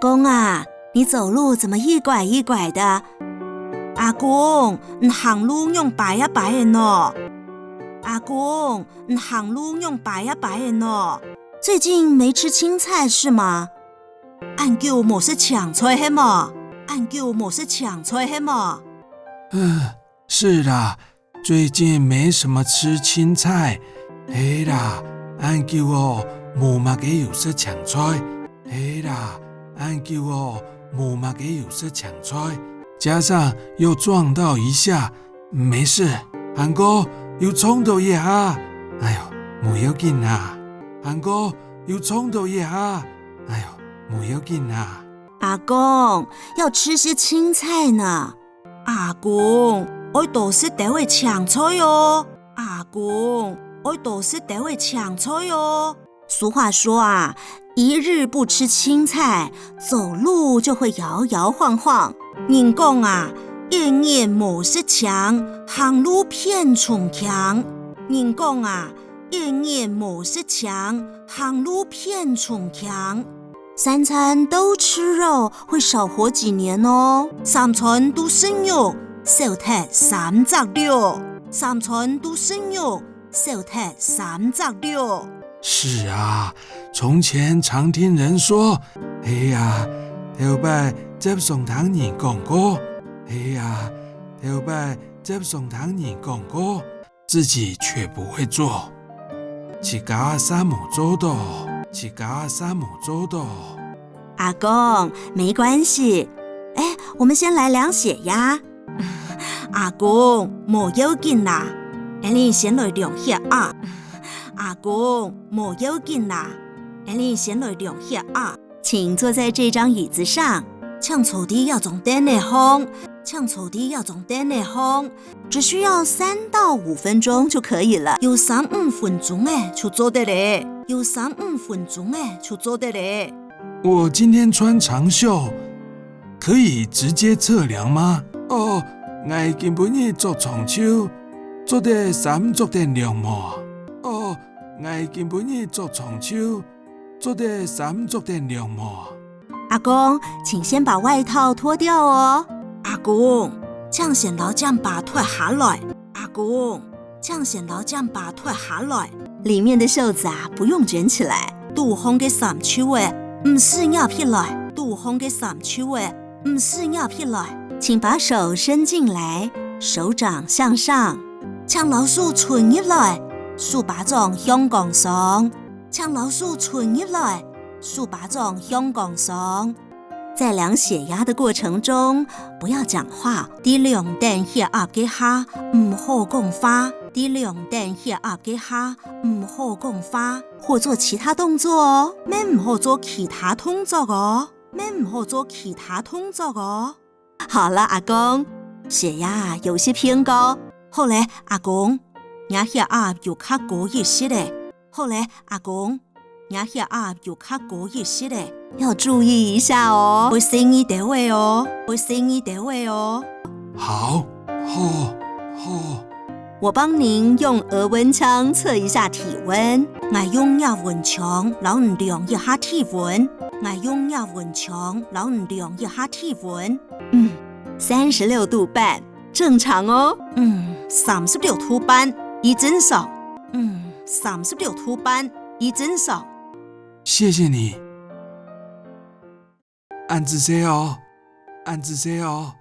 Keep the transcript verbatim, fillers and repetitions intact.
公啊，你走路怎麼一拐一拐的？阿公，你行路仰跛啊跛个呢？阿公，你行路仰跛啊跛个呢？最近沒吃青菜是嗎？恁久無食青菜係無？恁久無食青菜係無？是啦，最近沒什麼吃青菜。係啦，恁久哦，無麼个有食青菜。係啦，恁久哦，無麼个有食青菜。加上又撞到一下，沒事。還過又撞到一下，哎喲，無要緊啊。還過又撞到一下，哎喲，無要緊啊。阿公，要吃些青菜呢。阿公，愛多食兜仔青菜哦。阿公，愛多食兜仔青菜哦。俗話說啊，一日不吃青菜，走路就會搖搖晃晃。人講啊，一日無食青，行路偏重輕。人講啊，一日無食青，行路偏重輕。三餐都吃肉，會少活幾年哦。三餐都食肉，少忒三隻六。三餐都食肉，少忒三隻六。是啊，從前常聽人說，係啊，頭擺輒常聽人講過，係啊，頭擺輒常聽人講過，自己卻不會做，自家煞無做到，自家煞無做到。阿公，沒關係。哎，我們先來量血壓。阿公，無要緊啦。𠊎俚先來量血壓。阿公，無要緊啦。𠊎俚先來量血壓。請坐在這張椅子上。請坐在這張凳仔項。請坐在這張凳仔項。只需要三到五分鐘就可以了。有三五分鐘仔就做得了。有三五分鐘仔就做得了。我今天穿長袖，可以直接測量嗎？哦，𠊎今晡日著長袖，做得三足等量無？哦，𠊎今晡日著長袖，做得三足等量無？阿公，請先把外套脫掉哦。阿公，請先摎件衫脫下來。阿公，請先摎件衫脫下來。裡面的袖子啊，不用捲起來。肚項个衫袖仔，毋使揜起來。肚項个衫袖仔，毋使揜起來。請把手伸進來，手掌向上。請摎手伸入來，手巴掌向崗上。請摎手伸入來，手巴掌向崗上。在量血壓的過程中，不要講話。在量等血壓个下，毋好講話。在量等血壓个下，毋好講話。或做其他動作哦。乜毋好做其他動作哦。乜毋好做其他動作哦。好了，阿公，血壓有些偏高。好了，阿公，若血壓有較高一息仔。好了，阿公，若血壓有較高一息仔。要注意一下哦。愛細義兜仔哦。愛細義兜仔哦。好，好，好。我幫您用額溫槍測一下體溫。𠊎用額溫槍摎你量一下體溫。𠊎用額溫槍摎你量一下體溫。嗯，三十六度半，正常哦。嗯，三十六度半，已正常。嗯，三十六度半，已正常。謝謝你。恁仔細哦，恁仔細哦。